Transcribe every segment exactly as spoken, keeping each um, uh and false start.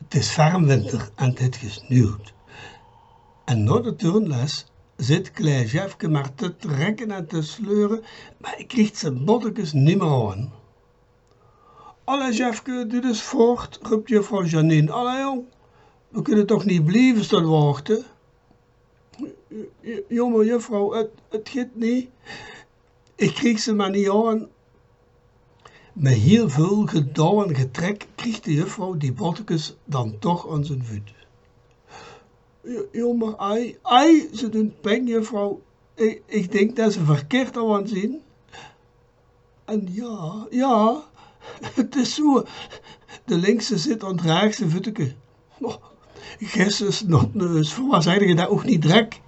't Is ferm winter en 't hit gesnuwd. En nao de turnles zit klein Jefke mer te trekke en te sleure, mer hae kriegt zien bottekes nimmer aon. "Allei, Jefke, doot ins voort," rupt juffrouw Janine. "Allei, jóng, we kinne toch neet blieve staon wachte?" "J-, j-, jommer, juffrouw, 't, 't git neet. Ich krieg ze mer neet aon." Mit hiel väöl gedouw en getrek kriegt de juffrouw die bottekes dan toch aon zien vuut. "J-, jommer, ai, ai, ze doen peng, juffrouw. Ich, ich dink det ze verkeerd aon zien." "En jao, jao, 't is zoe. De linkse zit aon 't rechse vuuteke." "Oh, Jezus, notneus, veur waat zeide ge det ouch neet drek?"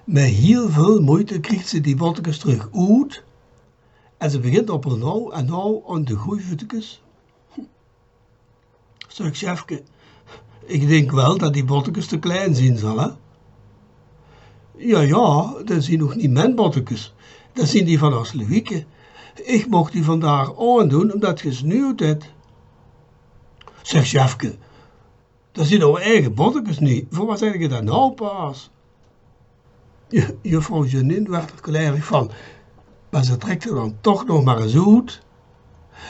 Mit hiel väöl meujte kriegt ze die bottekes trök oet en ze begint op häör nouw en nouw aon de gooj vuuttekes. "Zèk, Jefke, ich dink waal det die bottekes te klein zien, zal, hè?" "Jao, jao, det zien ouch neet mien bottekes. Det zien die van ós Louieke. Ich moch die vandaag aondoen, ómdet 't gesnuwd haet." "Zèk, Jefke, det zien ow eige bottekes neet. Veur waat zeide ge det noe pas?" Ju-, juffrouw Janine werd d'r klerig van, mer ze trekt ze dan toch nog mer ins oet.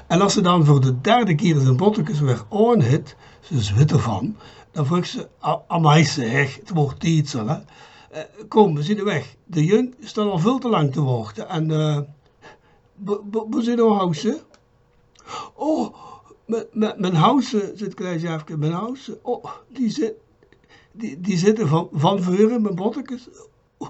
En es ze dan veur de derde kier zien bottekes weer aon haet, ze zwit d'rvan, dan vreug ze: "A-, amai zeg, 't weurt tied, hè. Eh, kóm, we zien weg. De jóng staon al väöl te lang te wachte. En, eh, bo-, bo-, boe zit ow houze?" "Oh, mien, mien, mien houze," zit klein Jefke, "mien houze. Oh, die zit, die, die zitte van, van veur in mien bottekes." "Oh,